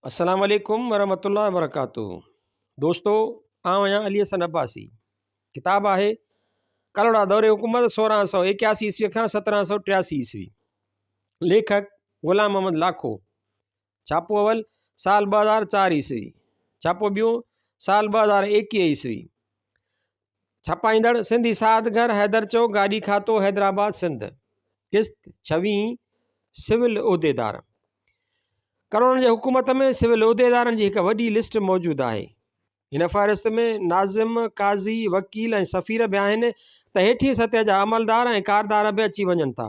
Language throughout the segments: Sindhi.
السلام عليڪم ورحمة الله وبرڪاته دوستو آئون آهيان علي حسن عباسي ڪتاب آهي ڪلهوڙا دور حڪومت 1681 عيسوي کان 1783 عيسوي ليکڪ غلام محمد لاکو ڇاپو اول سال 2004 عيسوي ڇاپو ٻيون سال 2021 عيسوي ڇپائيندڙ سنڌي ساعت گهر حيدر چوڪ گاڏي کاتو حيدرآباد سنڌ قسط ڇويهين سول عهديدار ڪروڙن جي حڪومت ۾ سول عهديدارن جي هڪ وڏي لسٽ موجود آهي. هن فهرست ۾ ناظم، قاضي، وڪيل ۽ سفير به آهن ته هيٺين سطح جا عملدار ۽ ڪاردار به اچي وڃن ٿا.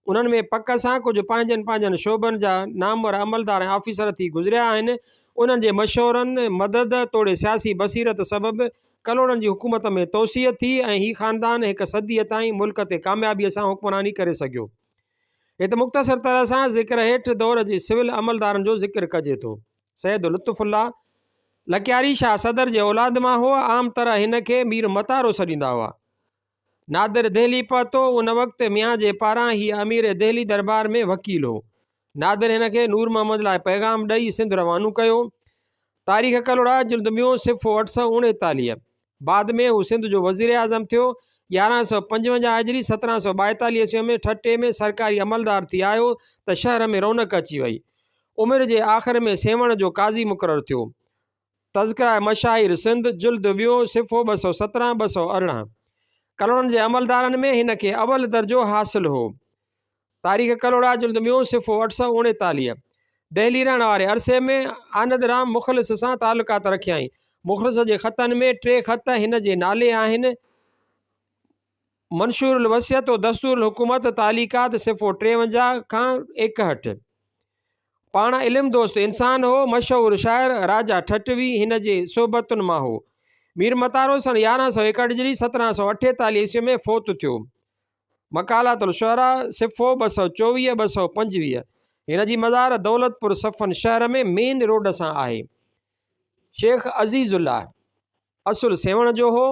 انهن ۾ پڪ سان ڪجهه پنهنجن پنهنجن شعبن جا نامور عملدار ۽ آفيسر ٿي گذريا آهن. انهن جي مشورن، مدد توڙي سياسي بصيرت سبب ڪلهوڙن جي حڪومت ۾ توسيع ٿي ۽ هي خاندان هڪ صديء تائين ملڪ تي ڪاميابيء سان حڪمراني ڪري سگهيو. هت مختصر طرح سان ذڪر هيٺ دور جي سول عملدارن جو ذڪر ڪجي ٿو. سيد لطف الله لڪياري شاهه صدر جي اولاد مان هو. عام طرح هن کي مير متارو سڏيندا هئا. نادر دهلي پهتو، ان وقت ميان جي پاران هي امير دهلي دربار ۾ وڪيل هو. نادر هن کي نور محمد لاء پيغام ڏئي سنڌ روانو ڪيو. تاريخ ڪلهوڙا جلد ٻيون صفحو 839. بعد ۾ هو سنڌ جو وزيراعظم ٿيو. 1155 هجري 1742 عيسويء ۾ ٺٽي ۾ سرڪاري عملدار ٿي آيو ته شهر ۾ رونق اچي وئي. عمر جي آخر ۾ سيوهڻ جو قاضي مقرر ٿيو. تذڪره مشاهير سنڌ، جلد ٻيون، صفحو 217، 218. ڪلهوڙن جي عملدارن ۾ هن کي اول درجو حاصل هو. تاريخ ڪلهوڙا جلد ٻيون صفحو 839. دهلي رهڻ واري عرصي ۾ آنند رام مخلص سان تعلقات رکيائين. مخلص جي خطن ۾ ٽي خط هن جي نالي آهن، منشور الوصيت و دستور الحڪومت تعليقات صفحو 53 کان 61. پاڻ علم دوست انسان هو، مشهور شاعر راجا ٺٽوي هن جي صحبتن مان هو. مير متارو سن 1161 هجري 1748 عيسوي ۾ فوت ٿيو. مقالات الشعراء، صفحو 224، 225، هن جي مزار دولتپور صفن شهر ۾ مين روڊ سان آهي. شيخ عزيز الله اصل سيوهڻ جو هو.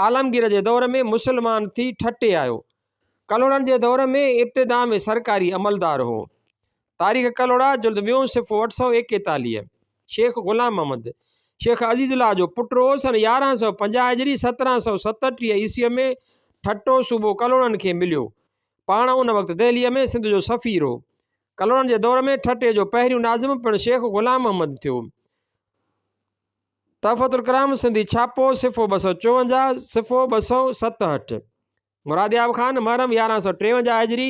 عالمگير جي دور ۾ مسلمان ٿي ٺٽي آيو. ڪلهوڙن جي دور ۾ ابتدا ۾ سرڪاري عملدار هو. تاريخ ڪلهوڙا، جلد ٻيون، صفحو 841. شيخ غلام محمد، شيخ عزيز الله جو پٽ هو. سن 1150 هجري 1737 عيسويء ۾ ٺٽو صوبو ڪلهوڙن کي مليو. پاڻ ان وقت دهليء ۾ سنڌ جو سفير هو. ڪلهوڙن جي دور ۾ ٺٽي جو پهريون ناظم پڻ شيخ غلام محمد ٿيو. تحفة الڪرام سنڌي ڇاپو، صفحو 254، صفحو 267. مرادياب خان محرم 1153 هجري،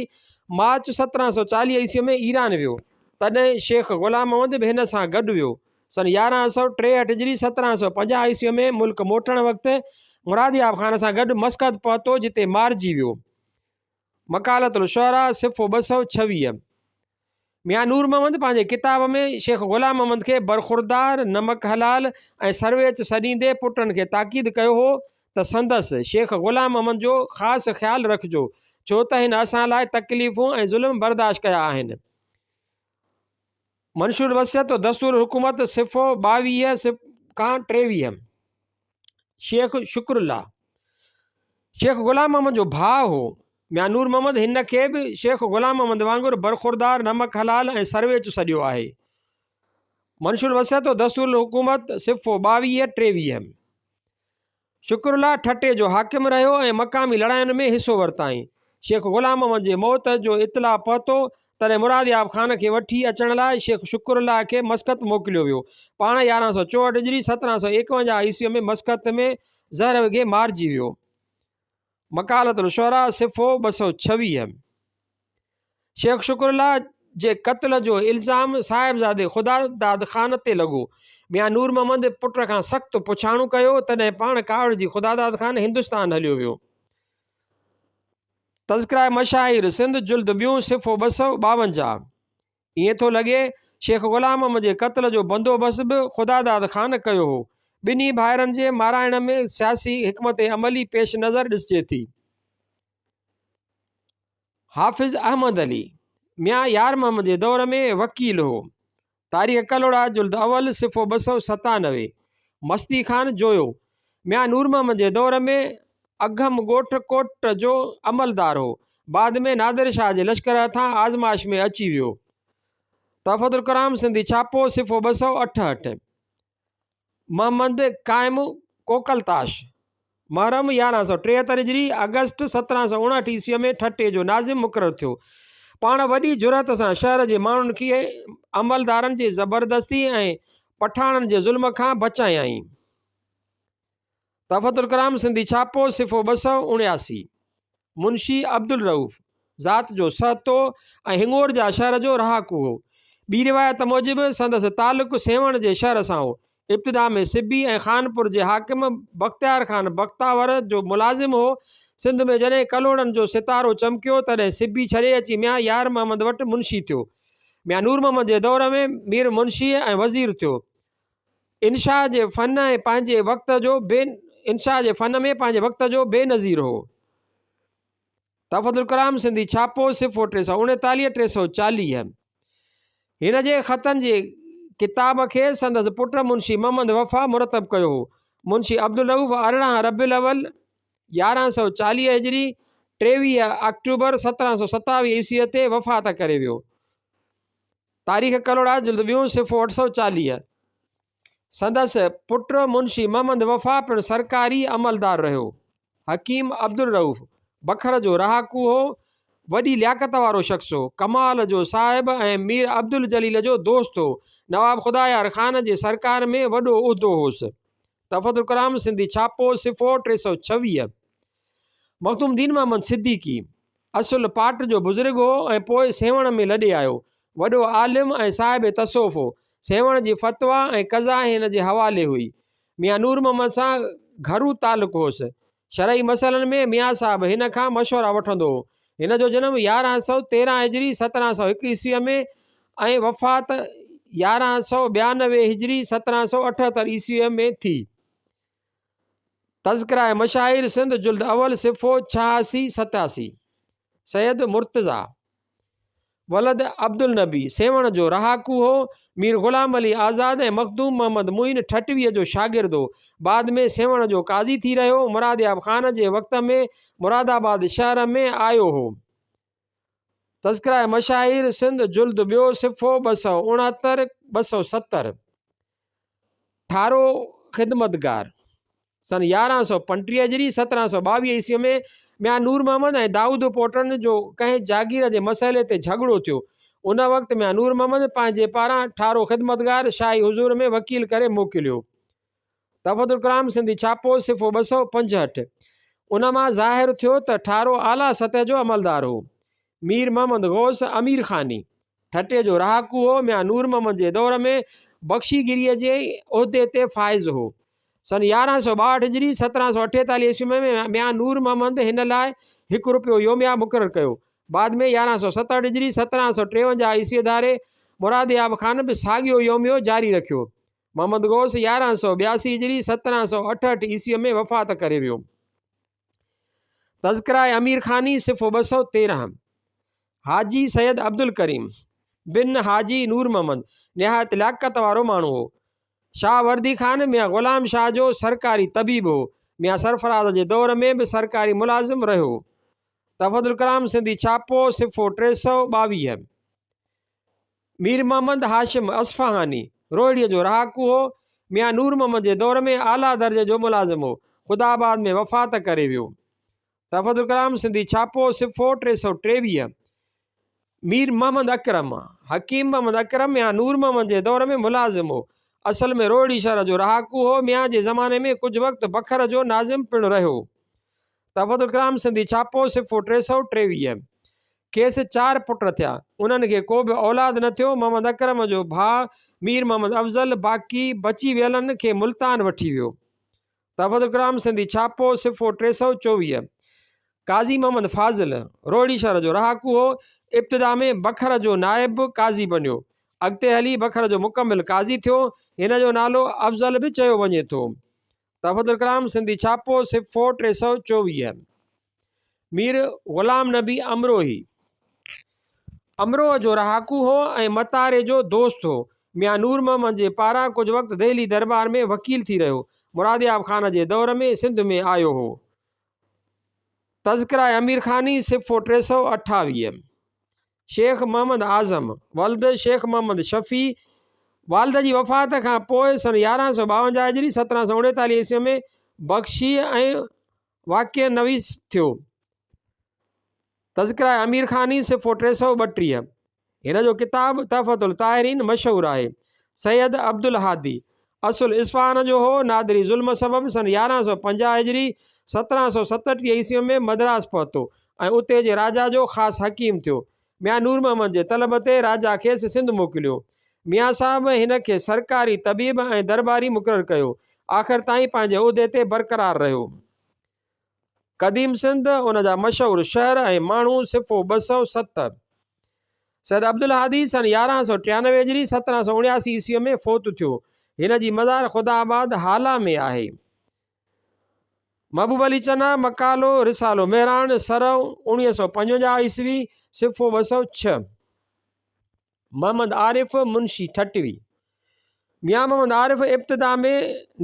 مارچ 1740 عيسوي ۾ ايران ويو، تڏهن شيخ غلام محمد به هن سان گڏ ويو. سن 1163 هجري 1750 عيسوي ۾ ملڪ موٽڻ وقت مرادياب خان سان گڏ مسقط پهتو، جتي مارجي ويو. مقالة الشعراء صفحو 226. ميان نور محمد پنهنجي ڪتاب ۾ شيخ غلام محمد کي برخوردار، نمڪ حلال ۽ سرويچ سڏيندي پٽن کي تاڪيد ڪيو هو ته سندس، شيخ غلام محمد جو، خاص خيال رکجو، ڇو ته هن اسان لاء تڪليفون ۽ ظلم برداشت ڪيا آهن. منشور الوصيت و دستور الحڪومت صفحو 22 کان 23. شيخ شڪر الله شيخ غلام محمد جو ڀاء هو. ميان نور محمد هن کي به شيخ غلام محمد وانگر برخوردار، نمڪ حلال ۽ سرويچ سڏيو آهي. منشور الوصيت و دستور الحڪومت صفحو 22، 23. شڪر الله ٺٽي جو حاڪم رهيو ۽ مقامي لڙاين ۾ حصو ورتائين. شيخ غلام محمد جي موت جو اطلاع پهتو، تڏهن مرادياب خان کي وٺي اچڻ لاء شيخ شڪر الله کي مسقط موڪليو ويو. پاڻ 1164 هجري 1751 عيسويء ۾ مسقط ۾ زهر وگهي مارجي ويو. مقالة الشعراء صفحو 226. شيخ شڪر الله جي قتل جو الزام صاحبزادي خداداد خان تي لڳو. ميان نور محمد پٽ کان سخت پڇاڻو ڪيو، تڏهن پاڻ ڪاوڙجي خداداد خان هندستان هليو ويو. تذڪره مشاهير سنڌ جلد ٻيون صفحو 252. ائين ٿو لڳي شيخ غلام محمد جي قتل جو بندوبست به خداداد خان ڪيو هو. ٻنهي ڀائرن جي مارائڻ ۾ سياسي حڪمت عملي پيش نظر ڏسجي ٿي. حافظ احمد علي، ميان يار محمد جي دور ۾ وڪيل هو. تاريخ ڪلهوڙا جلد اول صفحو 297، مستي خان جويو، ميان نور محمد جي دور ۾ اگهم ڳوٺ ڪوٽ جو عملدار هو. بعد ۾ نادر شاهه جي لشڪر هٿان آزمائش ۾ اچي ويو. تحفة الڪرام سنڌي ڇاپو، صفحو 268. محمد قائم ڪوڪلتاش، محرم 1173 هجري، آگسٽ 1759 عيسويء ۾ ٺٽي جو ناظم مقرر ٿيو. پاڻ وڏي جرئت سان شهر جي ماڻهن کي عملدارن جي زبردستي ۽ پٺاڻن جي ظلم کان بچايائين. تحفة الڪرام سنڌي ڇاپو، صفحو 279. منشي عبدالرئوف، ذات جو سهتو ۽ هڱورجا شهر جو رهاڪو هو. ٻي روايت موجب سندس تعلق سيوهڻ جي شهر سان هو. ابتدا ۾ سبي ۽ خانپور جي حاڪم بختيار خان بختاور جو ملازم هو. سنڌ ۾ جڏهن ڪلهوڙن جو ستارو چمڪيو، تڏهن سبي ڇڏي اچي ميان يار محمد وٽ منشي ٿيو. ميان نور محمد جي دور ۾ مير منشي ۽ وزير ٿيو. انشاء جي فن ۽ پنهنجي وقت جو بي انشاء جي فن ۾ پنهنجي وقت جو بي نظير هو. تحفة الڪرام سنڌي ڇاپو، صفحو 339، 340. هن جي خطن جي ڪتاب کي سندس پٽ منشي محمد وفا مرتب ڪيو هو. منشي عبدالرؤف 18 ربيع الاول 1140 هجري، 23 آڪٽوبر 1727 عيسويء تي وفات ڪري ويو. تاريخ ڪلهوڙا جلد ٻيون صفحو 840. سندس پٽ منشي محمد وفا پڻ سرڪاري عملدار رهيو. حڪيم عبدالرئوف بکر جو رهاڪو هو. وڏي لياقت وارو شخص هو. ڪمال جو صاحب ۽ مير عبدالجليل جو دوست هو. نواب خدا يار خان جي سرڪار ۾ وڏو عهدو هوس. تحفة الڪرام سنڌي ڇاپو صفحو 326. مخدوم دين محمد صديقي اصل پاٽ جو بزرگ هو ۽ پوء سيوهڻ ۾ لڏي آيو. وڏو عالم ۽ صاحب تصوف هو. سيوهڻ جي فتويٰ ۽ قضا هن جي حوالي هئي. ميان نور محمد سان گهرو تعلق هوس. شرعي مسئلن ۾ ميان صاحب هن کان مشورا وٺندو هو. هن جو جنم 1113 هجري 1701 عيسويء ۾ ۽ وفات 1192 هجري 1778 عيسويء ۾ ٿي. تذڪره مشاهير سنڌ جلد اول صفحو 86 87 سيد مرتضيٰ ولد عبدالنبي سيوهڻ جو رهاڪو هو. مير غلام علي آزاد ۽ مخدوم محمد معين ٺٽويء جو شاگرد هو. بعد ۾ سيوهڻ جو قاضي ٿي رهيو. مرادياب خان جي وقت ۾ مرادآباد شهر ۾ آيو هو. تذڪره مشاهير سنڌ جلد ٻيو صفحو 269، 270. ٺارو خدمتگار، سن 1135 هجري 1722 عيسوي ۾ ميان نور محمد ۽ دائود پوٽن جو ڪنهن جاگير جي مسئلي تي جهڳڙو ٿيو. ان وقت ميان نور محمد پنهنجي پاران ٺارو خدمتگار شاهي حضور ۾ وڪيل ڪري موڪليو. تحفة الڪرام سنڌي ڇاپو، صفحو 265. ان مان ظاهر ٿيو ته ٺارو اعليٰ سطح جو عملدار هو. مير محمد غوث امير خاني، ٺٽي جو رهاڪو هو، ميان نور محمد جي دور ۾ بخشيگيريء جي عهدي تي فائز هو. سن 1162 هجري 1748 عيسوي ۾ ميان نور محمد هن لاء هڪ رپيو يوميه مقرر ڪيو. بعد ۾ 1167 هجري 1753 عيسويء ڌاري مرادياب خان به ساڳيو يوميو جاري رکيو. محمد غوث 1182 هجري 1768 عيسويء ۾ وفات ڪري ويو. تذڪره امير خاني صفحو 213. حاجي سيد عبدالڪريم بن حاجي نور محمد نهايت لياقت وارو ماڻهو هو. شاهه وردي خان ميان غلام شاهه جو سرڪاري طبيب هو. ميان سرفراز جي دور ۾ به سرڪاري ملازم رهيو. تحفة الڪرام سنڌي ڇاپو صفحو 322. مير محمد هاشم اصفهاني، روهڙيء جو رهاڪو هو. ميان نور محمد جي دور ۾ اعليٰ درجي جو ملازم هو. خدا آباد ۾ وفات ڪري ويو. تحفة الڪرام سنڌي ڇاپو، صفحو 323. مير محمد اڪرم، حڪيم محمد اڪرم ميان نور محمد جي دور ۾ ملازم هو. اصل ۾ روهڙي شهر جو رهاڪو هو. ميان جي زماني ۾ ڪجهه وقت بکر جو ناظم پڻ رهيو. تحفة الڪرام سنڌي ڇاپو، صفحو 323. کيس چار پٽ ٿيا. انهن کي ڪو به اولاد نه ٿيو. محمد اڪرم جو ڀاء مير محمد افضل باقي بچي ويلن کي ملتان وٺي ويو. تحفة الڪرام سنڌي ڇاپو، صفحو 324. قاضي محمد فاضل، روهڙي شهر جو رهاڪو هو. ابتدا ۾ بکر جو نائب قاضي بنيو. اڳتي هلي بکر جو مڪمل قاضي ٿيو. هن جو نالو افضل به چيو وڃي ٿو. تحفة الڪرام سنڌي ڇاپو، صفحو 324. مير غلام نبي امروهي، امروهه جو رهاڪو هو ۽ متاري جو دوست هو. ميان نور محمد جي پاران ڪجهه وقت دهلي درٻار ۾ وڪيل ٿي رهيو. مرادياب خان جي دور ۾ سنڌ ۾ آيو هو. تذڪره امير خاني، صفحو 328. شيخ محمد اعظم ولد شيخ محمد شفيع والد جي وفات کان پوء سن 1152 هجري 1739 عيسوي ۾ بخشي ۽ واقع نويس ٿيو. تذڪره امير خاني صفحو 332. هن جو ڪتاب تحفة الطاهرين مشهور آهي. سيد عبدالهادي اصل اصفهان جو هو. نادري ظلم سبب سن 1150 هجري 1737 عيسوي ۾ مدراس پهتو ۽ اتي جي راجا جو خاص حڪيم ٿيو. ميان نور محمد جي طلب تي راجا کيس سنڌ موڪليو. ميان صاحب هن کي سرڪاري طبيب ۽ درٻاري مقرر ڪيو. آخر تائين پنهنجي عهدي تي برقرار رهيو. قديم سنڌ، ان جا مشهور شهر ۽ ماڻهو، صفحو 207. سيد عبدالهادي سن 1193 هجري 1779 عيسويء ۾ فوت ٿيو. هن جي مزار خدا آباد هالا ۾ آهي. محبوب علي چنا، مقالو، رسالو مهراڻ، سرو، 1955 عيسوي، صفحو 206. محمد عارف منشي ٺٽوي، ميان محمد عارف ابتدا ۾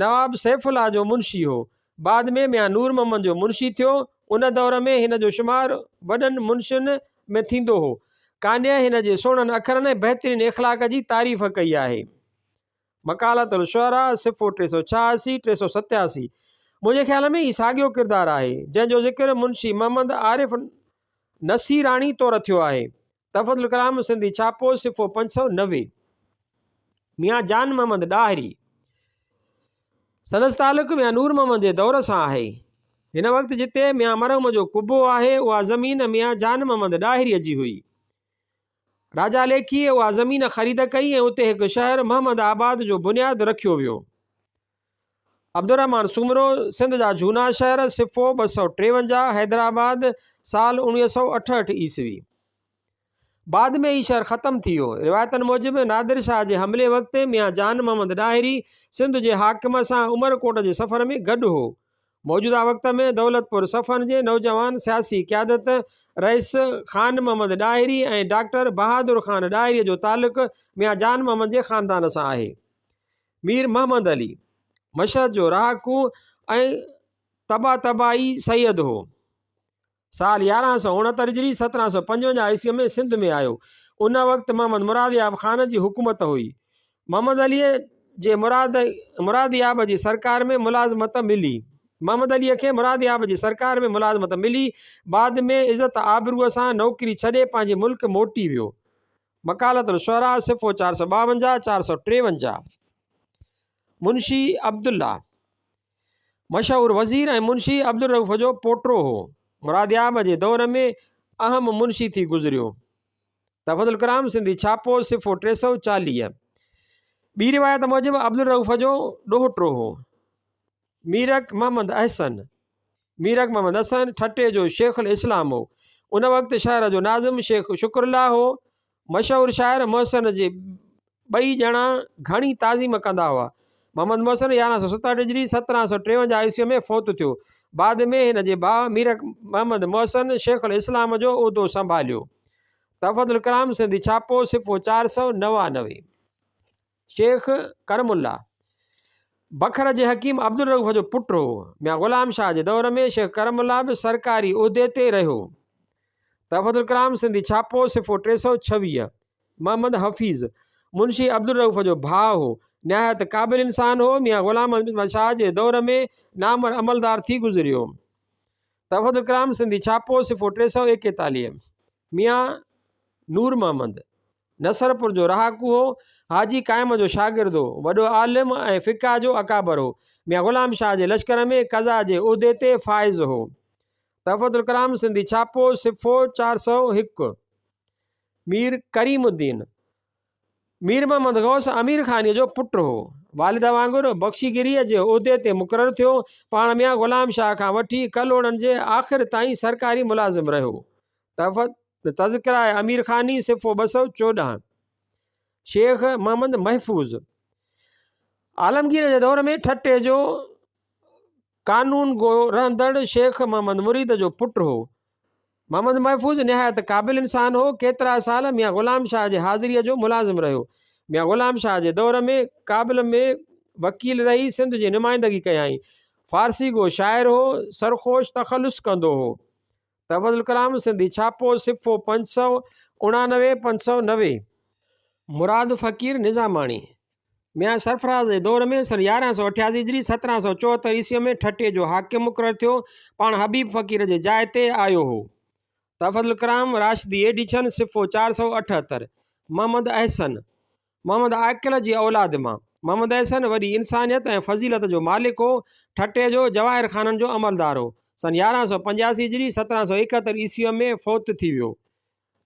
نواب سيف الله جو منشي هو. بعد ۾ ميان نور محمد جو منشي ٿيو. ان دور ۾ هن جو شمار وڏن منشين ۾ ٿيندو هو. قانع هن جي سهڻن اکرن ۽ بهترين اخلاق جي تعريف ڪئي آهي. مقالة الشعراء، صفحو 386، 387، منهنجي خيال ۾ هي ساڳيو ڪردار آهي، جنهن جو ذڪر منشي محمد عارف نصيراڻي طور ٿيو آهي. تحفة الڪرام سنڌي ڇاپو، صفحو 590. ميان جان محمد ڏاهري، سندس تعلق ميان نور محمد جي دور سان آهي. هن وقت جتي ميان مرحوم جو قبو آهي، اها زمين ميان جان محمد ڏاهريء جي هئي. راجا ليکيء اها زمين خريد ڪئي ۽ اتي هڪ شهر محمد آباد جو بنياد رکيو ويو. عبدالرحمان سومرو، سنڌ جا جهونا شهر، صفحو 253، حيدرآباد، سال 1968 عيسوي. بعد ۾ هي شهر ختم ٿي ويو. روايتن موجب نادر شاهه جي حملي وقت ميان جان محمد ڏاهري سنڌ جي حاڪم سان عمرڪوٽ جي سفر ۾ گڏ هو. موجوده وقت ۾ دولتپور صفن جي نوجوان سياسي قيادت رئيس خان محمد ڏاهري ۽ ڊاڪٽر بهادر خان ڏاهري جو تعلق ميان جان محمد جي خاندان سان آهي. مير محمد علي مشهد جو رهاڪو ۽ طباطبائي سيد هو. سال 1169 هجري 1755 عيسويء ۾ سنڌ ۾ آيو. ان وقت محمد مراد ياب خان جي حڪومت هئي. محمد عليء جي مراد مراد ياب جي سرڪار ۾ ملازمت ملي. محمد عليء کي مراد ياب جي سرڪار ۾ ملازمت ملي. بعد ۾ عزت آبروء سان نوڪري ڇڏي پنهنجي ملڪ موٽي ويو. مقالة الشعراء صفحو 452، 453. منشي عبدالله مشهور وزير ۽ منشي عبدالرؤف جو پوٽو هو. مرادياب جي دور ۾ اهم منشي ٿي گذريو. تحفة الڪرام سنڌي ڇاپو صفحو 340. ٻي روايت موجب عبدالرؤف جو ڏوهٽو هو. ميرڪ محمد احسن، ميرڪ محمد حسن ٺٽي جو شيخ الاسلام هو. ان وقت شهر جو ناظم شيخ شڪر الله هو. مشهور شاعر محسن جي ٻئي ڄڻا گهڻي تعظيم ڪندا هئا. محمد محسن 1167 هجري 1753 عيسويء ۾ فوت ٿيو. بعد ۾ هن جي ڀاء ميرڪ محمد محسن شيخ الاسلام جو عهدو سنڀاليو. تحفة الڪرام سنڌي ڇاپو صفحو 499. شيخ ڪرم الله بکر جي حڪيم عبدالرؤف جو پٽ هو. ميان غلام شاهه جي دور ۾ شيخ ڪرم الله به سرڪاري عهدي تي رهيو. تحفة الڪرام سنڌي ڇاپو صفحو 326. محمد حفيظ منشي عبدالرؤف جو ڀاء هو. نهايت قابل انسان هو. ميان غلام محمد شاهه جي دور ۾ نامور عملدار ٿي گذريو. تحفة الڪرام سنڌي ڇاپو صفحو 341. ميان نور محمد نصرپور جو رهاڪو هو. حاجي قائم جو شاگرد هو. وڏو عالم ۽ فقه جو اڪابر هو. ميان غلام شاهه جي لشڪر ۾ قضا جي عهدي تي فائز هو. تحفة الڪرام سنڌي ڇاپو، صفحو 401. مير ڪريم الدين، مير محمد غوث امير خانيء جو پٽ هو. والد وانگر بخشيگريء جي عهدي تي مقرر ٿيو. پاڻ ميان غلام شاهه کان وٺي ڪلهوڙن جي آخر تائين سرڪاري ملازم رهيو. تحفة تذڪره امير خاني صفحو 214. شيخ محمد محفوظ عالمگير جي دور ۾ ٺٽي جو قانون گو رهندڙ شيخ محمد مريد جو پٽ هو. محمد محفوظ نهايت قابل انسان هو. ڪيترا سال ميان غلام شاهه جي حاضريء جو ملازم رهيو. ميان غلام شاهه جي دور ۾ ڪابل ۾ وڪيل رهي سنڌ جي نمائندگي ڪيائين. فارسي گو شاعر هو. سرخوش تخلص ڪندو هو. تحفة الڪرام سنڌي ڇاپو، صفحو 500. 89 590. مراد فقير نظاماڻي، ميان سرفراز جي دور ۾ سن 1188 هجري 1774 عيسويء ۾ ٺٽي جو حاڪم مقرر ٿيو. پاڻ حبيب فقير جي جاء تي آيو هو. تحفة الڪرام، راشدي ايڊيشن، صفحو 478. محمد احسن، محمد عاقل جي اولاد مان. محمد احسن وڏي انسانيت ۽ فضيلت جو مالڪ هو. ٺٽي جو جواهر خانن جو عملدار هو. سن 1185 هجري 1771 عيسويء ۾ فوت ٿي ويو.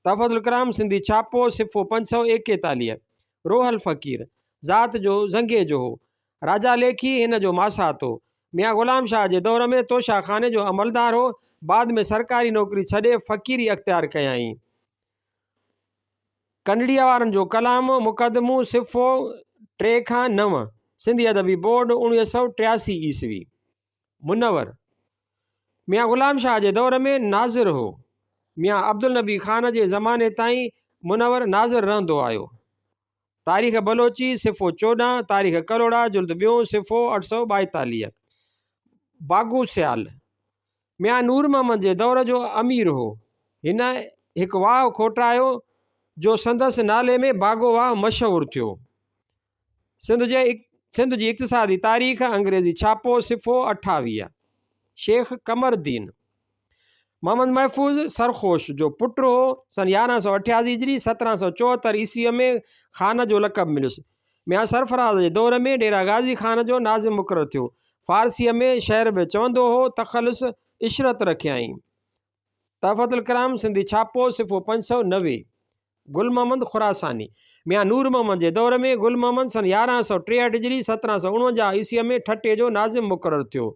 تحفة الڪرام سنڌي ڇاپو، صفحو 541. روحل فقير، ذات جو زنگيجو هو. راجا ليکي هن جو ماسات هو. ميان غلام شاهه جي دور ۾ توشا خاني جو عملدار هو. بعد ۾ سرڪاري نوڪري ڇڏي فقيري اختيار ڪيائين. ڪنڊڙيء وارن جو ڪلام، مقدمو، صفحو ٽي کان نو، سنڌي ادبي بورڊ، 1983 عيسوي. منور، ميان غلام شاهه جي دور ۾ ناظر هو. ميان عبدالنبي خان جي زماني تائين منور ناظر رهندو آيو. تاريخ بلوچي، صفحو 14، تاريخ ڪلهوڙا، جلد ٻيون، صفحو 842. باگو سيال، ميان نور محمد جي دور جو امير هو. هن هڪ واهه کوٽرايو، جو سندس نالي ۾ باگو واهه مشهور ٿيو. سنڌ جي سنڌ جي اقتصادي تاريخ، انگريزي ڇاپو، صفحو 28. شيخ قمر الدين، محمد محفوظ سرخوش جو پٽ هو. سن 1188 هجري 1774 عيسويء ۾ خان جو لقب مليس. ميان سرفراز جي دور ۾ ڊيرا غازي خان جو ناظم مقرر ٿيو. فارسيء ۾ شعر به چوندو هو. تخلص عشرت رکيائين. تحفة الڪرام سنڌي ڇاپو، صفحو 590. گل محمد خراساني، ميان نور محمد جي دور ۾ گل محمد سن 1163 هجري 1749 عيسويء ۾ ٺٽي جو ناظم مقرر ٿيو.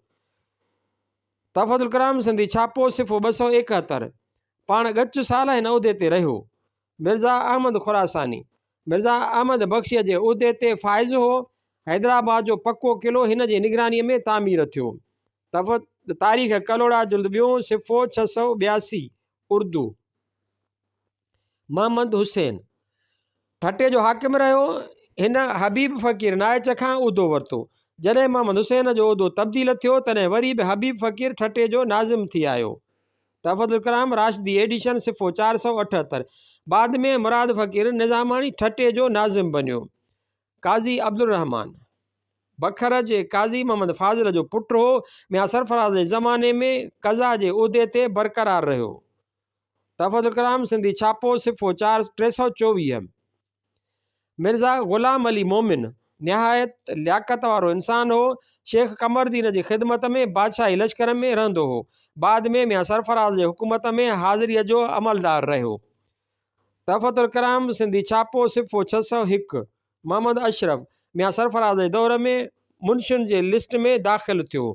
تحفة الڪرام سنڌي ڇاپو، صفحو 271. پاڻ ڳچ سال هن عهدي تي رهيو. مرزا احمد خراساني، مرزا احمد بخشيء جي عهدي تي فائز هو. حيدرآباد جو پڪو قلعو هن جي نگرانيء ۾ تعمير ٿيو. تاريخ ڪلهوڙا جلد ٻيون، صفحو 682، اردو. محمد حسين ٺٽي جو حاڪم رهيو. هن حبيب فقير نائچ کان عهدو ورتو. جڏهن محمد حسين جو عهدو تبديل ٿيو، تڏهن وري به حبيب فقير ٺٽي جو ناظم ٿي آيو. تحفة الڪرام راشدي ايڊيشن صفحو 478. بعد ۾ مراد فقير نظاماڻي ٺٽي جو ناظم بنيو. قاضي عبدالرحمان بکر جي قاضي محمد فاضل جو پٽ هو. ميان سرفراز جي زماني ۾ قضا جي عهدي تي برقرار رهيو. تحفة الڪرام سنڌي ڇاپو، صفحو 4، 324. مرزا غلام علي مومن نهايت لياقت وارو انسان هو. شيخ قمر الدين جي خدمت ۾ بادشاهي لشڪر ۾ رهندو هو. بعد ۾ ميان سرفراز جي حڪومت ۾ حاضريء جو عملدار رهيو. تحفة الڪرام سنڌي ڇاپو، صفحو 601. محمد اشرف ميان سرفراز جي دور ۾ منشين جي لسٽ ۾ داخل ٿيو.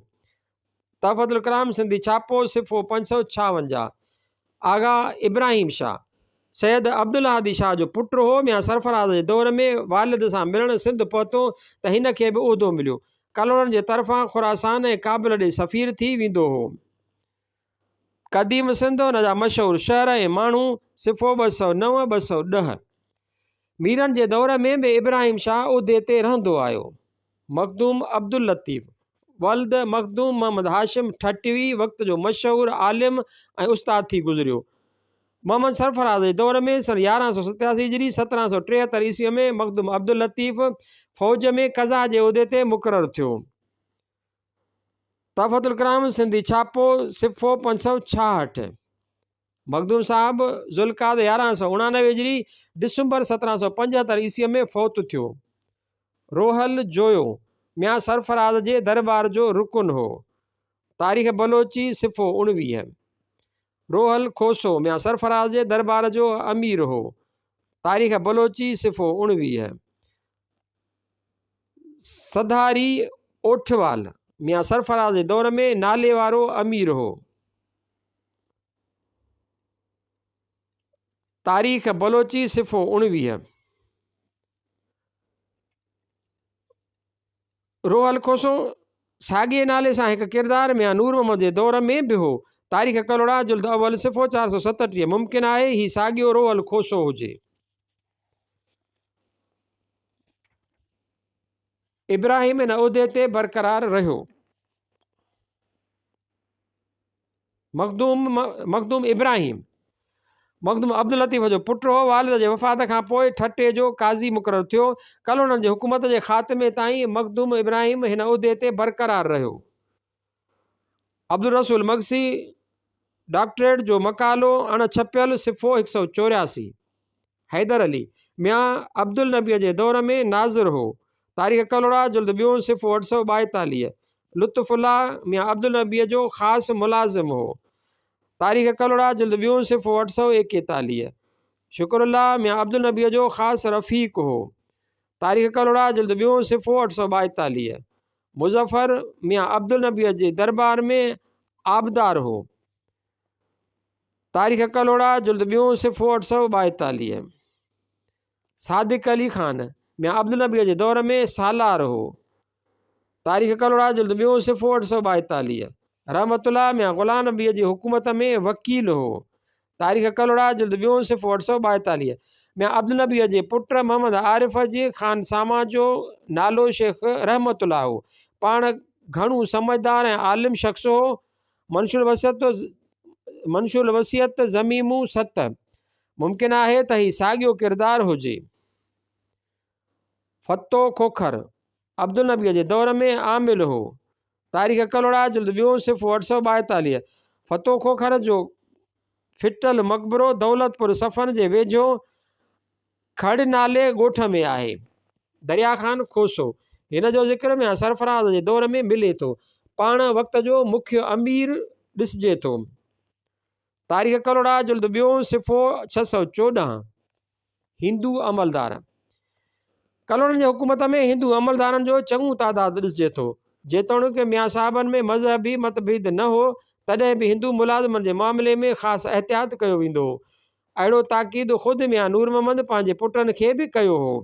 تحفة الڪرام سنڌي ڇاپو، صفحو 556. آغا ابراهيم شاهه، سيد عبدالهادي شاهه جو پٽ هو. ميان سرفراز جي دور ۾ والد سان ملڻ سنڌ پهتو ته هن کي به عهدو مليو. ڪلهوڙن جي طرفان خراسان ۽ ڪابل ڏي سفير ٿي ويندو هو. قديم سنڌ، ان جا مشهور شهر ۽ ماڻهو، صفحو 209، 210. ميرن جي دور ۾ به ابراهيم شاهه عهدي تي رهندو آيو. مخدوم عبداللطيف ولد مخدوم محمد هاشم ٺٽوي وقت جو مشهور عالم ۽ استاد ٿي گذريو. محمد سرفراز جي دور ۾ سن 1187 هجري 1773 عيسويء ۾ مخدوم عبداللطيف فوج ۾ قضا جي عهدي تي مقرر ٿيو. تحفة الڪرام سنڌي ڇاپو، صفحو 566. مخدوم صاحب ذوالقعد 1189 هجري ڊسمبر 1775 عيسويء ۾ فوت ٿيو. روحل جويو ميان سرفراز جي درٻار جو رڪن هو. تاريخ بلوچي، صفحو 19. روحل کوسو ميان سرفراز جي درٻار جو امير هو. تاريخ بلوچي، صفحو 19. سڌاري اوٺوال ميان سرفراز جي دور ۾ ناليوارو امير هو. تاريخ بلوچي، صفحو 19. روحل کوسو ساڳئي نالي سان هڪ ڪردار ميان نور محمد جي دور ۾ به هو. تاريخ ڪلهوڙا، جلد اول، صفحو 437. ممڪن آهي هي ساڳيو روحل کوسو هجي. ابراهيم ان عهدي تي برقرار رهيو. مخدوم مخدوم ابراهيم مخدوم عبداللطيف جو پٽ هو. والد جي وفات کان پوء ٺٽي جو قاضي مقرر ٿيو. ڪلهوڙن جي حڪومت جي خاتمي تائين مخدوم ابراهيم هن عهدي تي برقرار رهيو. عبدالرسول مگسي، ڊاڪٽريٽ جو مقالو، اڻ ڇپيل، صفحو 184. حيدر علي، ميان عبدالنبيء جي دور ۾ ناظر هو. تاريخ ڪلهوڙا، جلد ٻيون، صفحو 842. لطف الله، ميان عبدالنبيء جو خاص ملازم هو. تاريخ ڪلهوڙا، جلد ٻيون، صفحو 841. شڪر الله، ميان عبدالنبيء جو خاص رفيق هو. تاريخ ڪلهوڙا، جلد ٻيون، صفحو 842. مظفر، ميان عبدالنبيء جي دربار ۾ آبدار هو. تاريخ ڪلهوڙا، جلد ٻيون، صفحو 842. صادق علي خان، ميان عبدالنبيء جي دور ۾ سالار هو. تاريخ ڪلهوڙا، جلد ٻيون، صفحو 842. رحمت الله، ميان غلام نبيء جي حڪومت ۾ وڪيل هو. تاريخ ڪلهوڙا، جلد ٻيون، صفحو 842. ميان عبدالنبيء جي پٽ محمد عارف جي خان ساما جو نالو شيخ رحمت الله هو. پاڻ گهڻو سمجهدار ۽ عالم شخص هو. منشور الوصيت منشور الوصيت ضميمو 7. ممڪن آهي ته هي ساڳيو ڪردار هجي. فتو کوکر، عبدالنبيء جي دور ۾ عامل هو. تاريخ ڪلهوڙا، جلد ٻيون، صفحو 842. فتو کوکر جو ڦٽل مقبرو دولتپور صفن جي ويجهو کڙ نالي ڳوٺ ۾ آهي. دريا خان کوسو، هن جو ذڪر ميان سرفراز جي دور ۾ ملي ٿو. پاڻ وقت جو مکيه امير ڏسجي ٿو. تاريخ ڪلهوڙا، جلد ٻيون، صفحو 614. هندو عملدار، ڪلهوڙن جي حڪومت ۾ هندو عملدارن جو چڱو تعداد ڏسجي ٿو. جيتوڻيڪ ميان صاحبن ۾ مذهبي متڀيد نه هو، تڏهن به هندو ملازمن جي معاملي ۾ خاص احتياط ڪيو ويندو هو. اهڙو تاڪيد خود ميان نور محمد پنهنجي پٽن کي به ڪيو هو.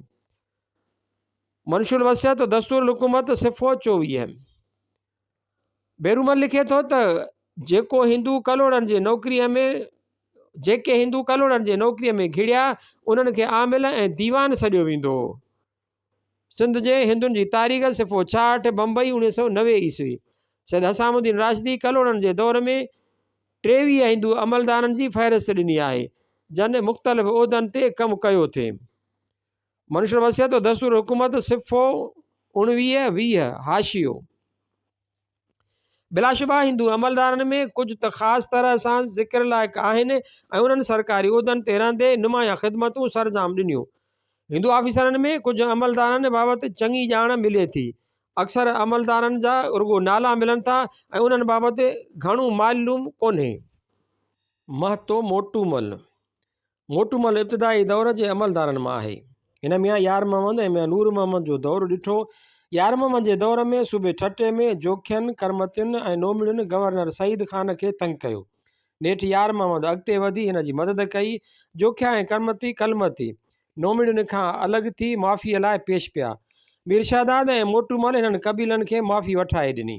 منشور الوصيت دستور الحڪومت صفحو 24. ڀيرومل لکي ٿو ته جيڪو هندو ڪلهوڙن جي نوڪريء ۾ جيڪي هندو ڪلهوڙن جي نوڪريء ۾ گهڙيا، انهن کي عامل ۽ ديوان سڏيو ويندو هو. سنڌ جي هندن جي تاريخ، صفحو 66، بمبئي، 1990 عيسوي. سيد حسام الدين راشدي ڪلهوڙن جي دور ۾ 23 هندو عملدارن جي فهرست ڏني آهي، جن مختلف عهدن تي ڪم ڪيو ٿي. منشور وصيت و دستور حڪومت، صفحو 19، 20، حاشيو. بلاشبه هندو عملدارن ۾ ڪجهه ته خاص طرح سان ذڪر لائق آهن ۽ انهن سرڪاري عهدن تي رهندي نمايان خدمتون سرانجام ڏنيون. هندو آفيسرن ۾ ڪجهه عملدارن بابت چڱي ڄاڻ ملي ٿي. اڪثر عملدارن جا رڳو نالا ملن ٿا ۽ انهن بابت گهڻو معلوم ڪونهي. مهتو موٽومل، موٽومل ابتدائي دور جي عملدارن مان آهي. هن ميان يار محمد ۽ ميان نور محمد جو دور ڏٺو. يار محمد جي دور ۾ صوبي ٺٽي ۾ جوکين، ڪرمتين ۽ نومڙين گورنر سعيد خان کي تنگ ڪيو. نيٺ يار محمد اڳتي وڌي هن جي مدد ڪئي. جوکيا ۽ ڪرمتي ڪلمتي، نومڙين کان الڳ ٿي معافيء لاء پيش پيا. مير شهداد ۽ موٽومل هنن قبيلن کي معافي وٺائي ڏني.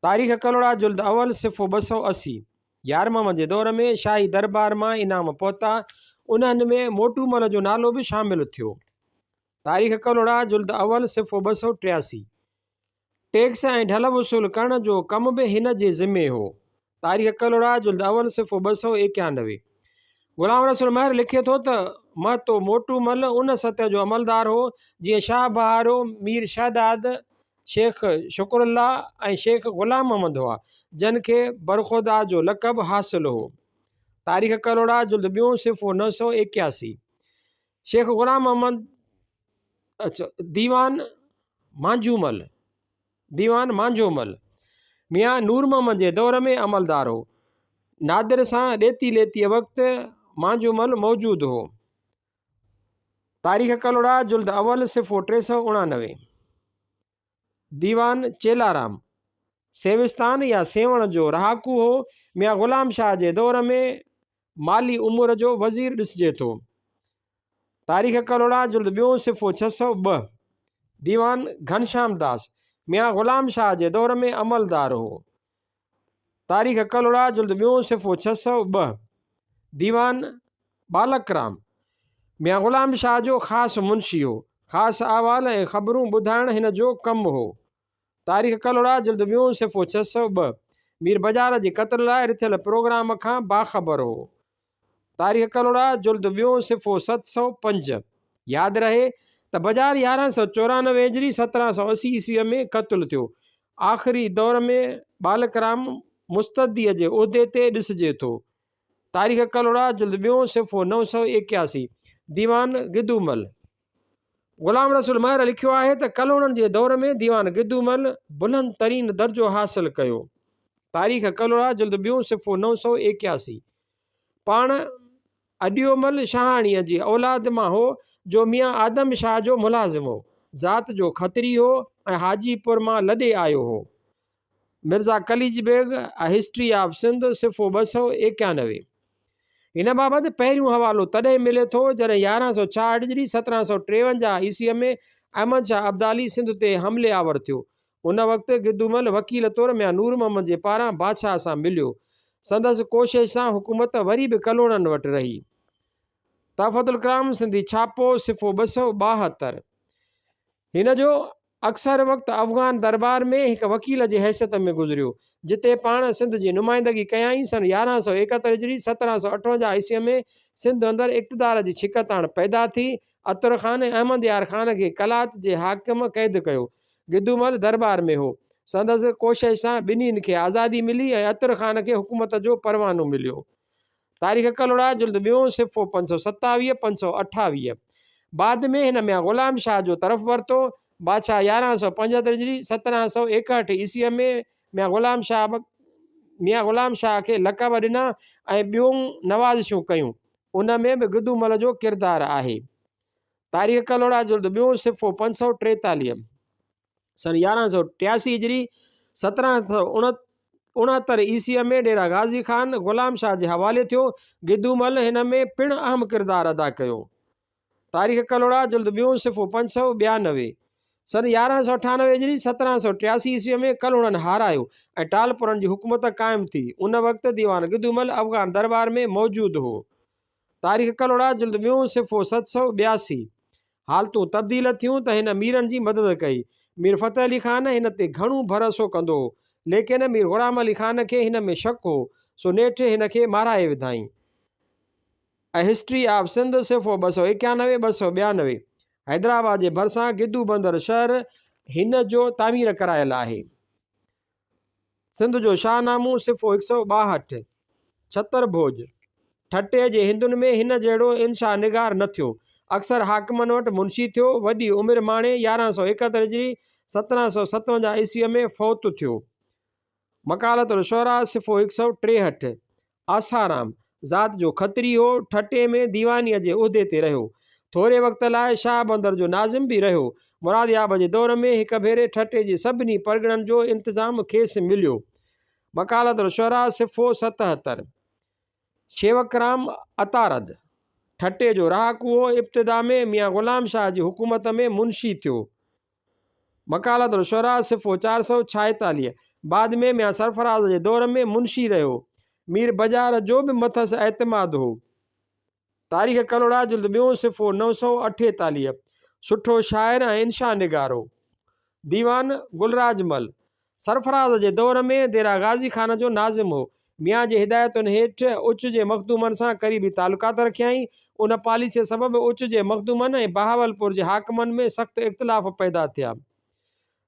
تاريخ ڪلهوڙا جلد اول صفحو 280. يار محمد جي دور ۾ شاهي دربار مان انعام پهتا، انهن ۾ موٽومل جو نالو به شامل ٿيو. تاريخ ڪلهوڙا جلد اول صفحو 283. ٽيڪس ۽ ڍل وصول ڪرڻ جو ڪم به هن جي ذمي هو. تاريخ ڪلهوڙا جلد اول صفحو 291. غلام رسول مهر لکي ٿو ته، مهتو موٽومل ان سطح جو عملدار هو، جيئن شاهه بهارو، مير شهداد، شيخ شڪر الله ۽ شيخ غلام محمد هئا، جن کي برخودا جو لقب حاصل هو. تاريخ ڪلهوڙا جلد ٻيون صفحو 981. شيخ غلام محمد ديوان مانجهومل. ديوان مانجهومل، ميان نور محمد جي دور ۾ عملدار هو. نادر سان ڏيتي ليتيء وقت مانجهومل موجود هو. تاريخ ڪلهوڙا جلد اول صفحو 389. ديوان چيلارام، سيوستان يا سيوهڻ جو رهاڪو هو. ميان غلام شاهه جي دور ۾ مالي امور جو وزير ڏسجي ٿو. تاريخ ڪلهوڙا جلد ٻيون صفحو 602. ديوان گهنشام داس، ميان غلام شاهه جي دور ۾ عملدار هو. تاريخ ڪلهوڙا جلد ٻيون صفحو 602. ديوان ٻالڪرام، ميان غلام شاهه جو خاص منشي هو. خاص احوال ۽ خبرون ٻڌائڻ هن جو ڪم هو. تاريخ ڪلهوڙا جلد ٻيون صفحو 602. مير بجار جي قتل لاء رٿيل پروگرام کان باخبر هو. تاريخ ڪلهوڙا جلد ٻيون صفحو 705. ياد رهي ته بجار 1194 هجري 1780 عيسويء ۾ قتل ٿيو. آخري دور ۾ ٻالڪرام مستديء جي عهدي تي ڏسجي ٿو. تاريخ ڪلهوڙا جلد ٻيون صفحو 981. ديوان گدومل. غلام رسول مهر لکيو آهي ته ڪلهوڙن جي دور ۾ ديوان گدومل بلند ترين درجو حاصل ڪيو. تاريخ ڪلهوڙا جلد ٻيون صفحو 981. پاڻ اڏيومل شاهاڻيء جي اولاد مان هو، جو ميان آدم شاهه جو ملازم هو. ذات جو کتري هو ۽ حاجي پور مان لڏي آيو هو. Mirza Qalich Beg, a history of Sindh, صفحو 291. هن بابت پهريون حوالو تڏهن ملي ٿو، جڏهن 1166 هجري 1753 عيسويء ۾ احمد شاهه ابدالي سنڌ تي حملي آور ٿيو. ان وقت گدومل وڪيل طور ميان نور محمد جي پاران بادشاهه سان مليو. سندس ڪوشش سان حڪومت وري به ڪلهوڙن وٽ رهي. تحفة الڪرام سنڌي ڇاپو، صفحو 272. هن جو اڪثر وقت افغان درٻار ۾ هڪ وڪيل جي حيثيت ۾ گذريو، جتي پاڻ سنڌ جي نمائندگي ڪيائين. سن 1171 هجري 1758 عيسويء ۾ سنڌ اندر اقتدار جي ڇڪتاڻ پيدا ٿي. عطر خان ۽ احمد يار خان کي قلات جي حاڪم قيد ڪيو. گدومل درٻار ۾ هو. سندس ڪوشش سان ٻنهين کي آزادي ملي ۽ عطر خان کي حڪومت جو پروانو مليو. تاريخ ڪلهوڙا جلد ٻيون صفحو 527، 528. بعد ۾ هن ميان غلام شاهه جو طرف ورتو. بادشاهه 1175 هجري 1761 عيسويء ۾ ميان غلام شاهه ميان غلام شاهه کي لقب ڏنا ۽ ٻيون نوازشون ڪيون. ان ۾ به گدومل جو ڪردار آهي. تاريخ ڪلهوڙا جلد ٻيون صفحو 543. سن 1183 هجري 1769 عيسويء ۾ ڊيرا غازي خان غلام شاهه جي حوالي ٿيو. گدومل هن ۾ پڻ اهم ڪردار ادا ڪيو. تاريخ ڪلهوڙا جلد ٻيون صفحو 592. سن 1198 هجري 1783 عيسويء ۾ ڪلهوڙن هارايو ۽ ٽالپرن جي حڪومت قائم ٿي. ان وقت ديوان گدومل افغان درٻار ۾ موجود هو. تاريخ ڪلهوڙا جلد ٻيون صفحو 782. حالتون تبديل ٿيون ته هن ميرن جي مدد ڪئي. مير فتح علي خان هن تي گهڻو ڀروسو ڪندو هو. ليڪن مير غلام علي خان کي هن ۾ شڪ هو، سو نيٺ هن کي مارائي وڌائين. A history of Sindh صفحو 291، 292. Hyderabad جي ڀرسان گدو بندر شهر هن جو تعمير ڪرايل آهي. سنڌ جو شاهنامو، صفحو 162، ڇتر ڀوڄ، ٺٽي جي هندن ۾ هن جهڙو انشاء نگار نه ٿيو. اڪثر حاڪمن وٽ منشي ٿيو. وڏي عمر ماڻي 1171 هجري 1757 عيسويء ۾ فوت ٿيو. مقالة الشعراء، صفحو 163. آسارام، ذات جو کتري هو، ٺٽي ۾ ديوانيء جي عهدي تي رهيو. ٿوري وقت لاء شاهه بندر جو ناظم به رهيو. مرادياب جي دور ۾ هڪ ڀيري ٺٽي جي سڀني پرڳڻن جو انتظام کيس مليو. مقالة الشعراء، صفحو 77. شيوڪرام عطارد، ٺٽي جو رهاڪو هو، ابتدا ۾ ميان غلام شاهه جي حڪومت ۾ منشي ٿيو. مقالة الشعراء صفحو 446، بعد ۾ ميان سرفراز جي دور ۾ منشي رهيو. مير بجار جو به مٿس اعتماد هو. تاريخ ڪلهوڙا جلد ٻيون صفحو 948، سٺو شاعر ۽ انشاء نگار هو. ديوان گلراج مل، سرفراز جي دور ۾ ديرا غازي خان جو ناظم هو. ميان جي هدايتن هيٺ اچ جي مخدومن سان قريبي تعلقات رکيائين. ان پاليسيء سبب اچ جي مخدومن ۽ بهاولپور جي حاڪمن ۾ سخت اختلاف پيدا ٿيا.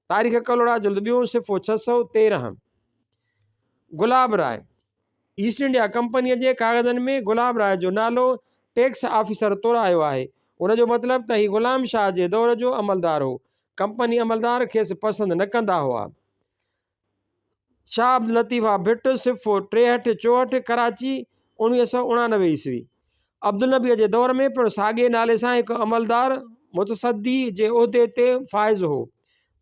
تاريخ ڪلهوڙا جلد ٻيون صفحو 613. گلاب راء، ايسٽ انڊيا ڪمپنيء جي ڪاغذن ۾ گلاب راء جو نالو ٽيڪس آفيسر طور آيو آهي. ان جو مطلب ته هي غلام شاهه جي دور جو عملدار هو. ڪمپني عملدار کيس پسند نه ڪندا هئا. شاهه عبداللطيف ڀٽ، صفحو 63، 64، ڪراچي، 1989 عيسوي. عبدالنبيء جي دور ۾ پڻ ساڳئي نالي سان هڪ عملدار متصدي جي عهدي تي فائز هو.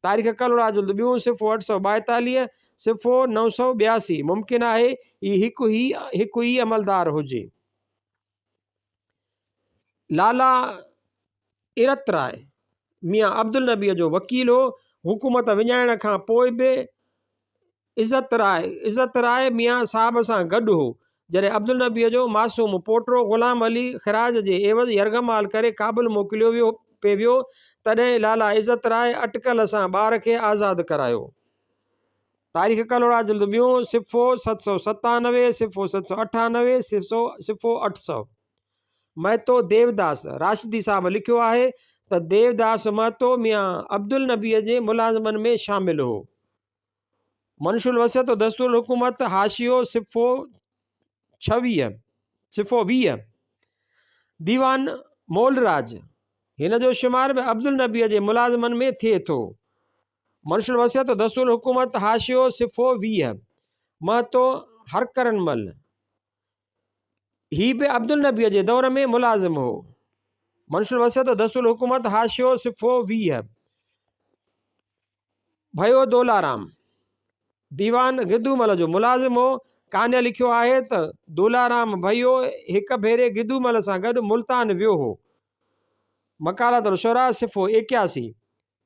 تاريخ ڪلهوڙا جلد ٻيون، صفحو 842، صفحو 982، ممڪن آهي هي هڪ ئي عملدار هجي. لالا ارت راء ميان عبدالنبيء جو وڪيل هو. حڪومت وڃائڻ کان پوء به عزت راء عزت راء ميان صاحب سان گڏ هو. جڏهن عبدالنبيء جو معصوم پوٽو غلام علي خراج جي عيوض يرغمال ڪري ڪابل موڪليو ويو پئي ويو، تڏهن لالا عزت راء اٽڪل سان ٻار کي آزاد ڪرايو. تاريخ ڪلهوڙا جلد ٻيون، صفحو 797، صفحو 798، صفحو 800. مهتو ديوداس، راشدي صاحب لکيو آهي ته ديوداس مهتو ميان عبدالنبيء جي ملازمن ۾ شامل هو. منشور الوصيت و دستور الحڪومت، حاشيو، صفحو 26، صفحو 20. ديوان مولراج، هن جو شمار به عبدالنبيء جي ملازمن ۾ ٿئي ٿو. منشور الوصيت و دستور الحڪومت، حاشيو، صفحو 20. مهتو هرڪرن مل، هي به عبدالنبيء جي دور ۾ ملازم هو. منشور الوصيت و دستور الحڪومت، حاشيو، صفحو 20. ڀيو دولارام، ديوان گدومل جو ملازم هو. قانع لکيو آهي ته دولارام ڀيو هڪ ڀيري گدومل سان گڏ ملتان ويو هو. مقالات الشعراء، صفحو 81.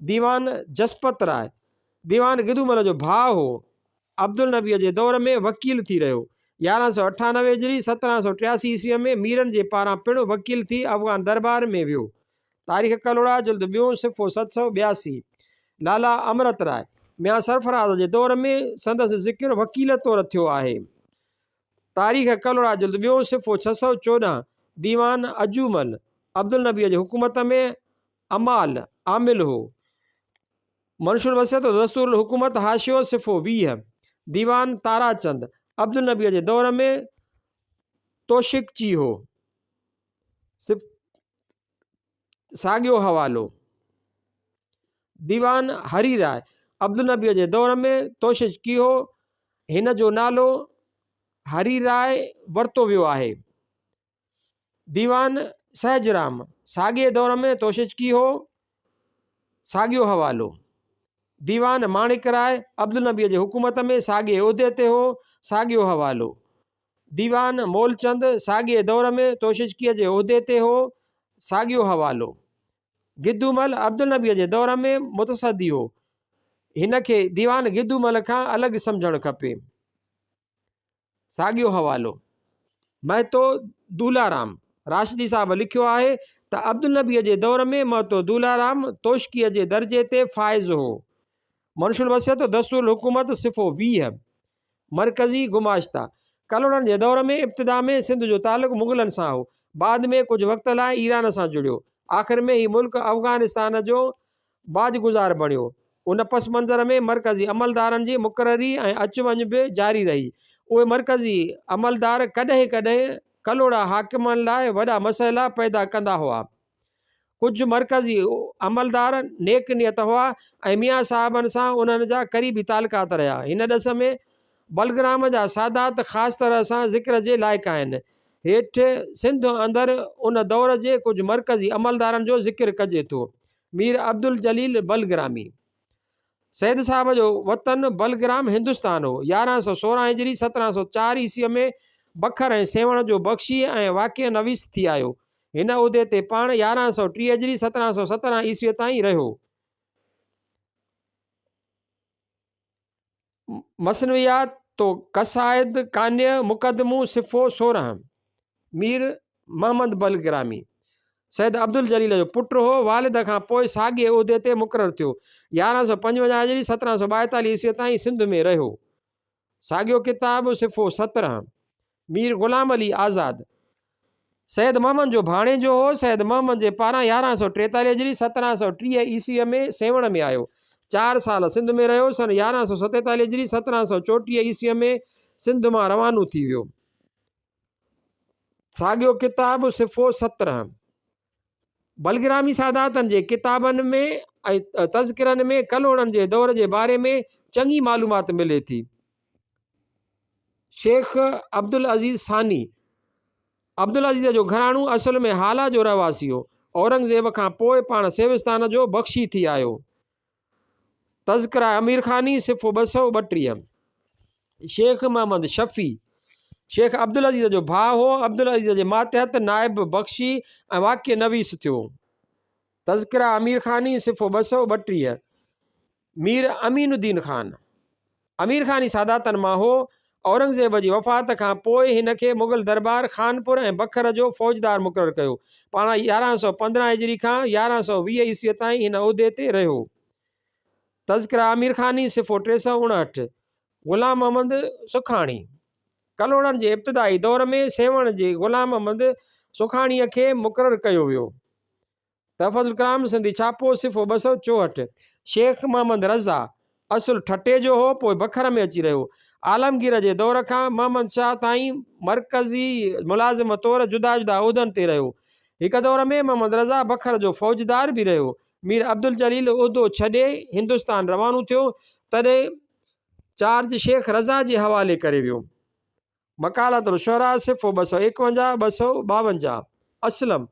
ديوان جسپت راء، ديوان گدومل جو ڀاء هو. عبدالنبيء جي دور ۾ وڪيل ٿي رهيو. 1198 هجري، 1783 عيسويء ۾ ميرن جي پاران پڻ وڪيل ٿي افغان درٻار ۾ ويو. تاريخ ڪلهوڙا، جلد ٻيون، صفحو 782. لالا امرت راء، ميان سرفراز جي دور ۾ سندس ذڪر وڪيل طور ٿيو آهي. تاريخ ڪلهوڙا، جلد ٻيون، صفحو 614. ديوان اجومل، عبدالنبيء جي حڪومت ۾ عمال، عامل، هو. منشور الوصيت و دستور الحڪومت، حاشيو، صفحو 20. ديوان تاراچند، عبدالنبيء جي دور ۾ توشڪچي هو. ساڳيو حوالو. ديوان هري راء، عبدالنبيء جي دور ۾ توشڪچي هو. هن جو نالو هري راء ورتو ويو آهي. ديوان سهجرام، ساڳئي دور ۾ توشچڪي هو، ساڳيو حوالو. ديوان ماڻڪ راء، عبدالنبيء جي حڪومت ۾ ساڳئي عهدي تي هو، ساڳيو حوالو. ديوان مولچند، ساڳئي دور ۾ توشچڪيء جي عهدي تي هو، ساڳيو حوالو. گدومل، عبدالنبيء جي دور ۾ متصدي هو. هن کي ديوان گدومل کان الڳ سمجهڻ کپي. ساڳيو حوالو مهتو دولارام راشدي صاحب لکيو آهي ته عبدالنبيء جي دور ۾ مهتو دولارام توشڪيء جي درجي تي فائز هو. منشور الوصيت و دستور الحڪومت صفحو 20. مرڪزي گماشتا ڪلهوڙن جي دور ۾ ابتدا ۾ سنڌ جو تعلق مغلن سان هو. بعد ۾ ڪجهه وقت لاء ايران سان جڙيو. آخر ۾ هي ملڪ افغانستان جو باجگذار بڻيو. ان پس منظر ۾ مرڪزي عملدارن جي مقرري ۽ اچ وڃ به جاري رهي. اهي مرڪزي عملدار ڪڏهن ڪڏهن ڪلهوڙا حاڪمن لاء وڏا مسئلا پيدا ڪندا هئا. ڪجهه مرڪزي عملدار نيڪ نيت هئا ۽ ميان صاحبن سان انهن جا قريبي تعلقات رهيا. هن ڏس ۾ بلگرام جا سادات خاص طرح سان ذڪر جي لائق آهن. هيٺ سنڌ اندر ان دور جي ڪجهه مرڪزي عملدارن جو ذڪر ڪجي ٿو. مير عبدالجليل بلگرامي، سيد صاحب جو وطن بلگرام هندستان هو. 1116 هجري، 1704 عيسويء ۾ بکر ۽ سيوهڻ جو بخشي ۽ واقع نويس ٿي آيو. هن عهدي تي پاڻ 1130 هجري، 1717 عيسويء تائين رهيو. مثنويات تو قصائد قانع مقدمو صفحو 16. مير محمد بلگرامي، سيد عبدالجليل جو پٽ هو. والد کان پوء ساڳئي عهدي تي مقرر ٿيو. 1155 هجري، 1742 عيسويء تائين سنڌ ۾ رهيو. ساڳيو ڪتاب، صفحو 17. مير غلام علي آزاد، سيد محمد جو ڀاڻيجو هو. سيد محمد جي پاران 1143 هجري، 1730 عيسويء ۾ سيوهڻ ۾ آيو. چار سال سنڌ ۾ رهيو. سن 1147 هجري، 1734 عيسويء ۾ سنڌ مان روانو ٿي ويو. ساڳيو ڪتاب، صفحو 17. بلگرامي ساداتن جي ڪتابن ۾ ۽ تذڪرن ۾ ڪلهوڙن جي دور جي باري ۾ چڱي معلومات ملي ٿي. شيخ عبدالعزيز ثاني، عبدالعزيز جو گهراڻو اصل ۾ هالا جو رهواسي هو. اورنگزيب کان پوء پاڻ سيوستان جو بخشي ٿي آيو. تذڪره امير خاني، صفحو 232. شيخ محمد شفيع، شيخ عبدالعزيز جو ڀاء هو. عبدالعزيز جي ماتحت نائب بخشي ۽ واقع نويس ٿيو. تذڪره امير خاني، صفحو 232. مير امين الدين خان، امير خاني ساداتن مان هو. اورنگزيب جي وفات کان پوء هن کي مغل درٻار خانپور ۽ بکر جو فوجدار مقرر ڪيو. پاڻ 1115 هجري کان 1120 عيسويء تائين هن عهدي تي رهيو. تذڪره امير خاني، صفحو 359. غلام محمد سکاڻي، ڪلهوڙن جي ابتدائي دور ۾ سيوهڻ جي غلام محمد سکاڻيء کي مقرر ڪيو ويو. تحفة الڪرام سنڌي ڇاپو، صفحو 264. شيخ محمد رضا، اصل ٺٽي جو هو، پوء بکر ۾ اچي رهيو. عالمگير جي دور کان محمد شاهه تائين مرڪزي ملازم طور جدا جدا عهدن تي رهيو. هڪ دور ۾ محمد رضا بکر جو فوجدار به رهيو. مير عبدالجليل عهدو ڇڏي هندستان روانو ٿيو، تڏهن چارج شيخ رضا جي حوالي ڪري ويو. مقالات الشعراء صفحو 251، 252. اسلم،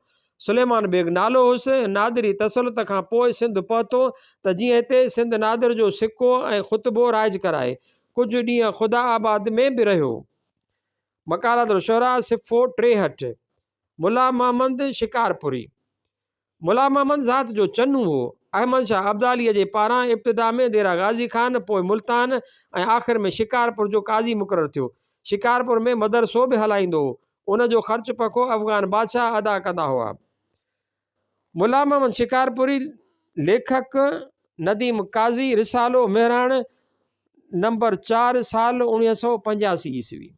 سليمان بيگ نالو هوس، نادري تسلط کان پوء سنڌ پهتو ته جيئن هتي سنڌ نادر جو سڪو ۽ خطبو رائج ڪرائي. ڪجهه ڏينهن خدا آباد ۾ به رهيو. مقالات الشعراء صفحو 63. ملا محمد شڪارپوري، ملا محمد ذات جو چنو هو. احمد شاهه ابداليء جي پاران ابتدا ۾ ديره غازي خان، پوء ملتان ۽ آخر ۾ شڪارپور جو قاضي مقرر ٿيو. شڪارپور ۾ مدرسو به هلائيندو هو. ان جو خرچ پکو افغان بادشاهه ادا ڪندا هئا. ملا محمد شڪارپوري، ليکڪ، نديم قاضي، رسالو مهراڻ، نمبر چار، سال 1985 عيسوي.